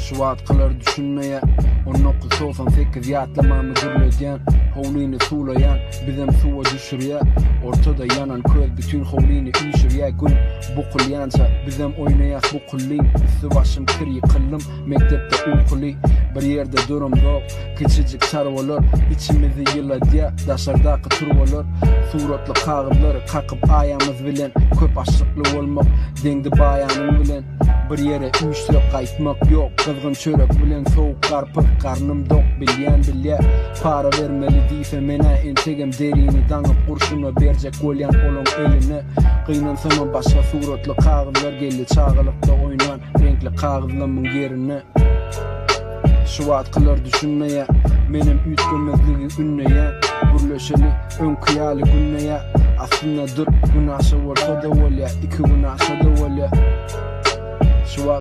Şu wagtkylar düşünmeýä. 1998 ýatlamamy gürledýän, howlyny suwlaýan, bizem suwa düşürýä. Ortada ýanan köz bütin howlyny üýşürýä. Gün bukulýança bizem oýnaýas bukullym. Üsti başym kir ýykyldym, mekdepde ukuly. Bir ýerde duramzok, kiçijik çarwalar içimizi ýyladýa. Daşardaky turbalar, suratly kagyzlary kakyp aýamyz bilen köp aşykly bolmak deňdi baýanyň bilen. Bir ýere üýşsek gaýtmak ýok Gyzgyn çörek bilen sowuk garpyz Garnym dok bilýän bilýä Para bermeli diýse menä entegem Derini daňyp gurşuna berjek bolýan olaň eline Gynansamam başga suratly kagyzlar geldi Çagalykda oýnan reňkli kagyzlamyň ýerine Şu wagtkylar düşünmeýä Menem üýtgemezligi ündeýän Gürleşeli öňki ýaly gündeýä Aslynda dur gün aşa bolsa-da bolýa Iki gün aşa-da bolýa Şu wagt.